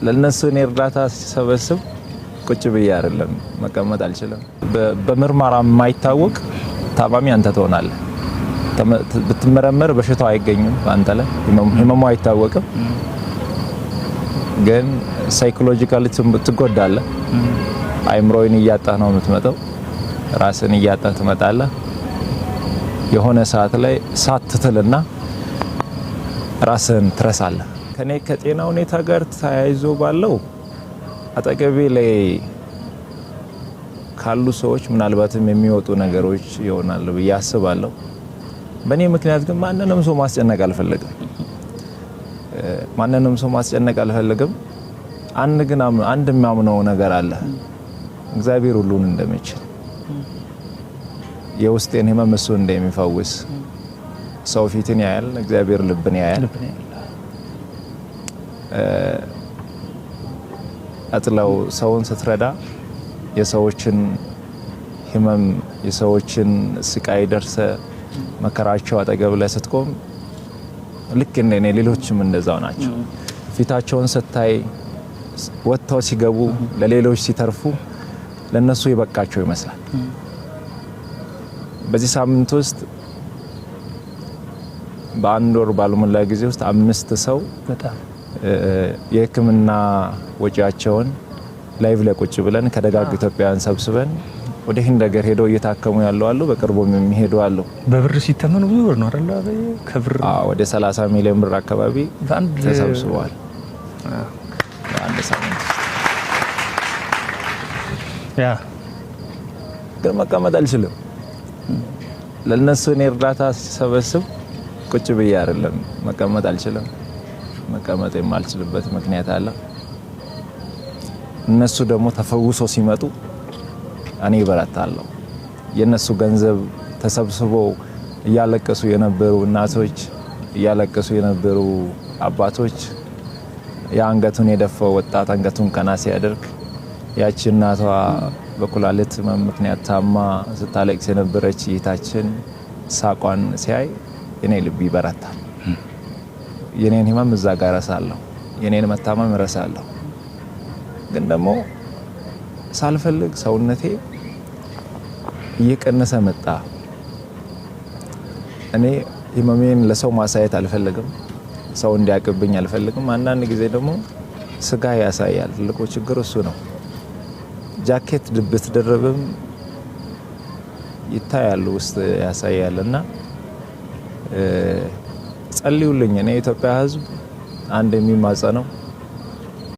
ለእነሱ እኔ እርዳታ ሲሰበስብ ቁጭ ብዬ አይደለም፣ መቀመጥ አልችልም። በምርመራ የማይታወቅ ታማሚ አንተ ትሆናለህ። ብትመረመር በሽታው አይገኝም አንተ ላይ፣ ህመሙ አይታወቅም። ግን psychologically ትጎዳለህ። አይምሮህን እያጣህ ነው የምትመጣው። ራስን እያጣህ ትመጣለህ። የሆነ ሰዓት ላይ ሳት ትልና ራስህን ትረሳለህ። ከኔ ከጤና ሁኔታ ጋር ተያይዞ ባለው አጠገቤ ላይ ካሉ ሰዎች ምናልባትም የሚወጡ ነገሮች ይሆናሉ ብዬ አስባለሁ። በእኔ ምክንያት ግን ማንንም ሰው ማስጨነቅ አልፈልግም። ማንንም ሰው ማስጨነቅ አልፈልግም። አንድ ግን አንድ የሚያምነው ነገር አለ። እግዚአብሔር ሁሉን እንደሚችል፣ የውስጤን ህመም እሱ እንደሚፈውስ። ሰው ፊትን ያያል፣ እግዚአብሔር ልብን ያያል። አጥለው ሰውን ስትረዳ፣ የሰዎችን ህመም የሰዎችን ስቃይ ደርሰ መከራቸው አጠገብ ላይ ስትቆም ልክ እንደ እኔ ሌሎችም እንደዛው ናቸው። ፊታቸውን ስታይ፣ ወጥተው ሲገቡ፣ ለሌሎች ሲተርፉ ለነሱ የበቃቸው ይመስላል። በዚህ ሳምንት ውስጥ በአንድ ወር ባልሞላ ጊዜ ውስጥ አምስት ሰው የሕክምና ወጪያቸውን live ላይ ቁጭ ብለን ከደጋግ ኢትዮጵያውያን ሰብስበን ወደ ህንድ ሀገር ሄደው እየታከሙ ያሉ አሉ። በቅርቡም የሚሄዱ አሉ። በብር ሲተመኑ ብዙ ብር ነው አይደል? ከብር ወደ 30 ሚሊዮን ብር አካባቢ ተሰብስበዋል በአንድ ሳምንት ውስጥ። ግን መቀመጥ አልችልም። ለእነሱ እኔ እርዳታ ሲሰበስብ ቁጭ ብዬ አይደለም፣ መቀመጥ አልችልም። መቀመጥ የማልችልበት ምክንያት አለ። እነሱ ደግሞ ተፈውሶ ሲመጡ እኔ እበረታለሁ። የእነሱ ገንዘብ ተሰብስቦ እያለቀሱ የነበሩ እናቶች፣ እያለቀሱ የነበሩ አባቶች፣ የአንገቱን የደፋው ወጣት አንገቱን ቀና ሲያደርግ፣ ያቺ እናቷ በኩላሊት ህመም ምክንያት ታማ ስታለቅስ የነበረች እህታችን ሳቋን ሲያይ የኔ ልብ ይበረታል። የኔን ህመም እዛ ጋር እረሳለሁ። የኔን መታመም እረሳለሁ። ግን ደግሞ ሳልፈልግ ሰውነቴ እየቀነሰ መጣ። እኔ ህመሜን ለሰው ማሳየት አልፈልግም። ሰው እንዲያውቅብኝ አልፈልግም። አንዳንድ ጊዜ ደግሞ ስጋ ያሳያል። ትልቁ ችግር እሱ ነው። ጃኬት ብትደርብም ይታያል፣ ውስጥ ያሳያል። እና ጸልዩልኝ። እኔ የኢትዮጵያ ሕዝብ አንድ የሚማጸነው